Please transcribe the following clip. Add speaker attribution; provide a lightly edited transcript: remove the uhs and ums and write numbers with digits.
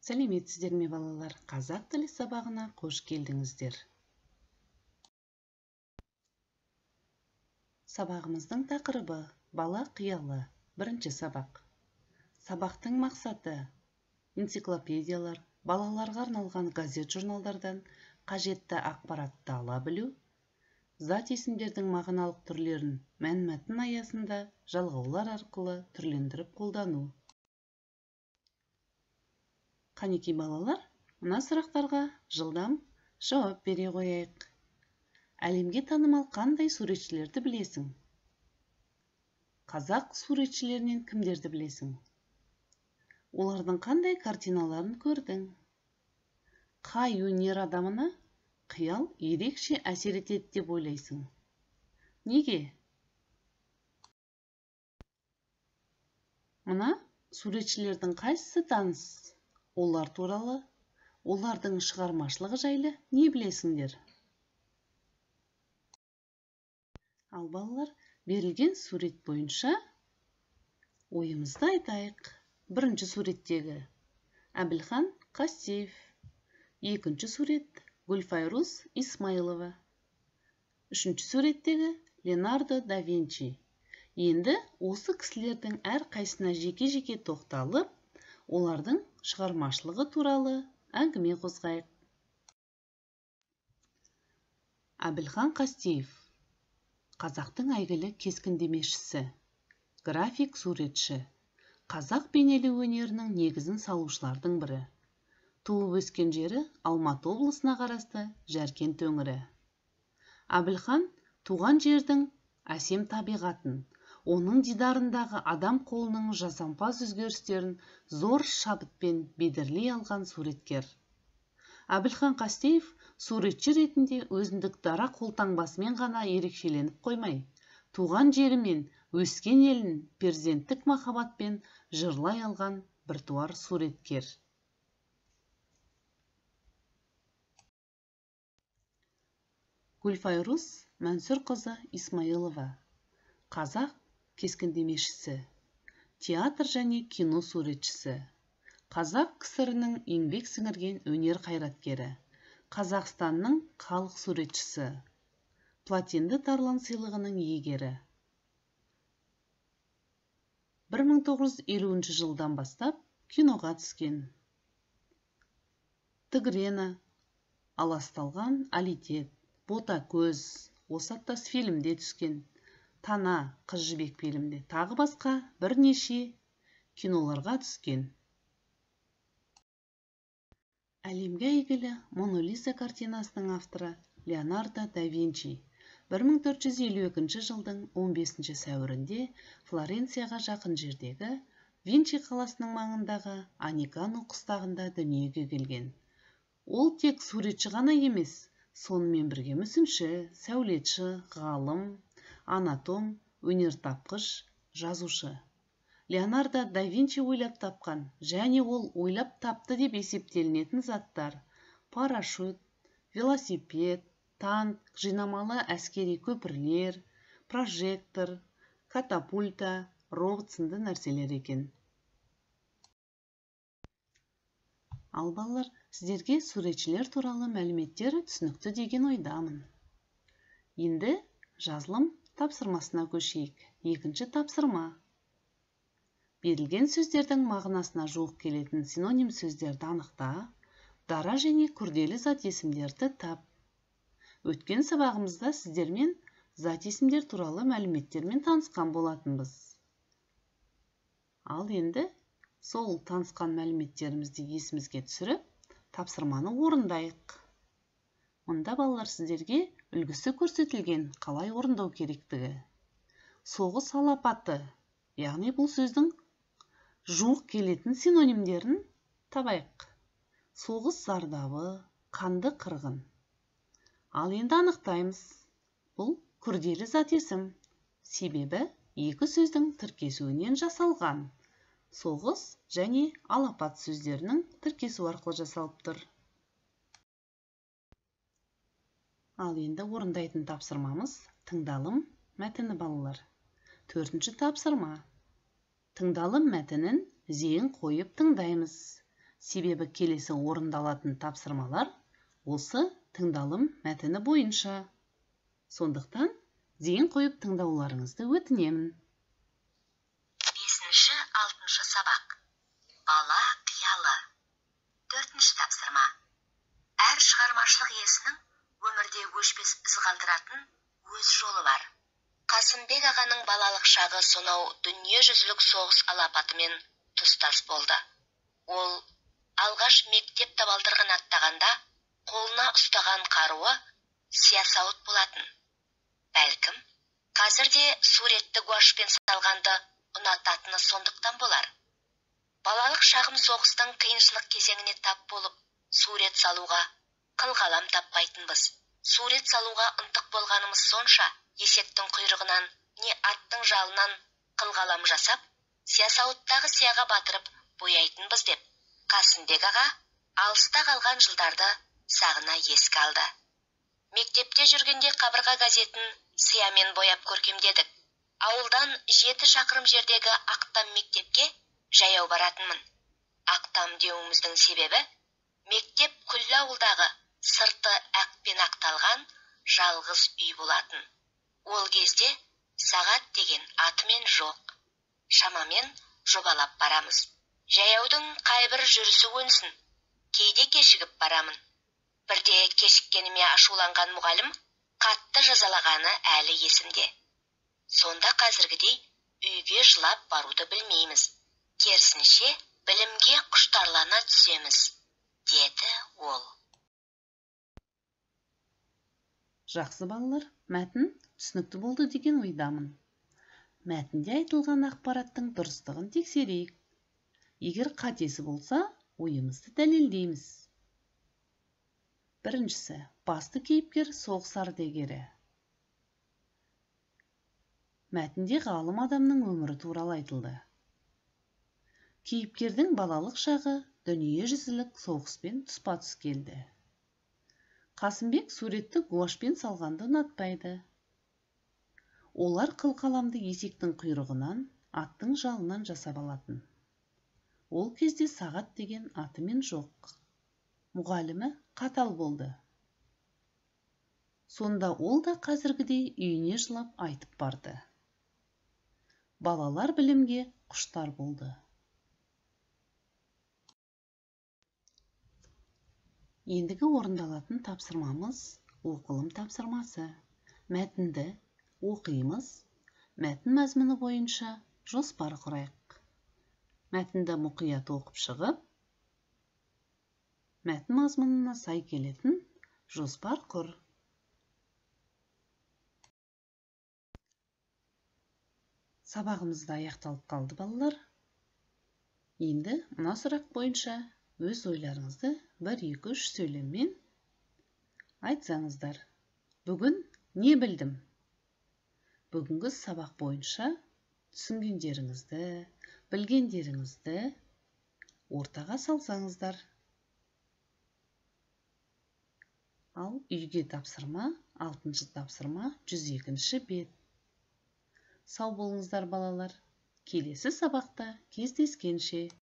Speaker 1: Сәлеметсіздер ме, балалар? Қазақ тілі сабағына қош келдіңіздер. Сабағымыздың тақырыбы бала қиялы. Бірінші сабақ. Сабақтың мақсаты: энциклопедиялар, балаларға арналған газет-журналдардан қажетті ақпаратты ала білу, зат есімдердің мағыналық түрлерін мәнмәтін аясында жалғаулар арқылы түрлендіріп қолдану. Қанекей балалар, мына сұрақтарға жылдам жауап бере қояйық. Әлемге танымал қандай суретшілерді білесің? Қазақ суретшілерінен кімдерді білесің? Олардың қандай картиналарын көрдің? Қай өнер адамына қиял ерекше әсер етеді деп ойлайсың? Неге? Мына суретшілердің қайсысы таныс? Олар туралы, олардың шығармашылығы жайлы не білесіңдер? Ал балалар, берілген сурет бойынша ойымызды айтайық. Бірінші суреттегі Әбілхан Қастеев, екінші сурет Гүлфайрус Исмаилова, үшінші суреттегі Леонардо да Винчи. Енді осы кісілердің әрқайсысына жеке-жеке тоқталып, олардың шығармашылығы туралы әңгіме қозғайық. Әбілхан Қастеев қазақтың әйгілі кескіндемешісі, график суретші, қазақ бейнелеу өнерінің негізін салушылардың бірі. Туып өскен жері Алматы облысына қарасты Жәркент өңірі. Әбілхан туған жердің әсем табиғатын, оның дидарындағы адам қолының жасампаз өзгерістерін зор шабытпен бедерлей алған суреткер. Әбілхан Қастеев суретші ретінде өзіндік дара қолтаңбасымен ғана ерекшеленіп қоймай, туған жері мен өскен елін перзенттік махаббатпен жырлай алған біртуар суреткер. Гүлфайрус Мәнсүрқызы Исмаилова қазақ кескіндемешісі, театр және кино суретшісі, қазақ КСР-інің еңбек сіңірген өнер қайраткері, Қазақстанның халық суретшісі, Платинді Тарлан сыйлығының иегері. 1950 жылдан бастап киноға түскен. Тігрена, Аласталған Алитет, Бота көз, осы аттас фильмде түскен. Тана, Қыз жібек фильмінде, тағы басқа бірнеше киноларға түскен. Әлемге әйгілі Мона Лиза картинасының авторы Леонардо да Винчи 1452 жылдың 15 сәуірінде Флоренцияға жақын жердегі Винчи қаласының маңындағы Аникано қыстағында дүниеге келген. Ол тек суретші ғана емес, сонымен бірге мүсінші, сәулетші, ғалым, анатом, өнертапқыш, жазушы. Леонардо да Винчи ойлап тапқан және ол ойлап тапты деп есептелінетін заттар: парашют, велосипед, танк, жинамалы әскери көпірлер, прожектор, катапульта, робот сынды нәрселер екен. Ал балалар, сіздерге суретшілер туралы мәліметтер түсінікті деген ойдамын. Енді жазылым тапсырмасына көшейік. Екінші тапсырма. Берілген сөздердің мағынасына жуық келетін синоним сөздерді анықта, дара және күрделі зат есімдерді тап. Өткен сабағымызда сіздермен зат есімдер туралы мәліметтермен танысқан болатынбыз. Ал енді сол танысқан мәліметтерімізді есімізге түсіріп, тапсырманы орындайық. Мұнда балалар сіздерге үлгісі көрсетілген қалай орындау керектігі. Соғыс алапаты, яғни бұл сөздің жуық келетін синонимдерін табайық. Соғыс зардабы, қанды қырғын. Ал енді анықтаймыз. Бұл күрделі зат есім. Себебі екі сөздің тіркесуінен жасалған. Соғыс және алапат сөздерінің тіркесу арқылы жасалып тұр. Ал енді орындайтын тапсырмамыз тыңдалым мәтіні балалар. Төртінші тапсырма. Тыңдалым мәтінін зейін қойып тыңдаймыз. Себебі келесі орындалатын тапсырмалар осы тыңдалым мәтіні бойынша. Сондықтан зейін қойып тыңдауларыңызды өтінемін.
Speaker 2: 5-6 сабақ. Бала қиялы. 4-ші тапсырма. Әр шығармашылық иесінің өмірде өшпес із қалдыратын өз жолы бар. Қасымбек ағаның балалық шағы сонау дүниежүзілік соғыс алапатымен тұстас болды. Ол алғаш мектеп табалдырығын аттағанда қолына ұстаған қаруы сиясауыт болатын. Бәлкім, қазір де суретті гуашпен салғанды ұнататыны сондықтан болар. Балалық шағым соғыстың қиыншылық кезеңіне тап болып, сурет салуға қылқалам таппайтынбыз. Сурет салуға ынтық болғанымыз сонша, есектің құйрығынан не аттың жалынан қылқалам жасап, сиясауыттағы сияға батырып бояйтынбыз деп Қасымбек аға алыста қалған жылдарды сағына еске алды. Мектепте жүргенде қабырға газетін сиямен бояп көркемдедік. Ауылдан 7 шақырым жердегі Ақтам мектепке жаяу баратынмын. Ақтам деуіміздің себебі, мектеп күллі ауылдағы сырты ақпен ақталған жалғыз үй болатын. Ол кезде сағат деген атымен жоқ. Шамамен жобалап барамыз. Жаяудың қайбір жүрісі өнсін. Кейде кешігіп барамын. Бірде кешіккеніме ашуланған мұғалім қатты жазалағаны әлі есімде. Сонда қазіргідей үйге жылап баруды білмейміз. Керісінше білімге құштарлана түсеміз, деді ол.
Speaker 1: Жақсы балалар, мәтін түсінікті болды деген ойдамын. Мәтінде айтылған ақпараттың дұрыстығын тексерейік. Егер қатесі болса, ойымызды дәлелдейміз. Біріншісі, басты кейіпкер соғыс ардагері. Мәтінде ғалым адамның өмірі туралы айтылды. Кейіпкердің балалық шағы дүниежүзілік соғыспен тұспа-тұс келді. Қасымбек суретті гуашпен салғанды ұнатпайды. Олар қылқаламды есектің құйрығынан, аттың жалынан жасап алатын. Ол кезде сағат деген атымен жоқ. Мұғалімі қатал болды. Сонда ол да қазіргідей үйіне жылап айтып барды. Балалар білімге құштар болды. Ендігі орындалатын тапсырмамыз оқылым тапсырмасы. Мәтінді оқимыз. Мәтін мазмұны бойынша жоспар құрайық. Мәтінді мұқият оқып шығып, мәтін мазмұнына сай келетін жоспар құр. Сабағымыз да аяқталып қалды, балалар. Енді мына сұрақ бойынша өз ойларыңызды 1, 2, 3 сөйлеммен айтсаңыздар. Бүгін не білдім? Бүгінгі сабақ бойынша түсінгендеріңізді, білгендеріңізді ортаға салсаңыздар. Ал үйге тапсырма, 6-шы тапсырма, 102-ші бет. Сау болыңыздар, балалар. Келесі сабақта кездескенше.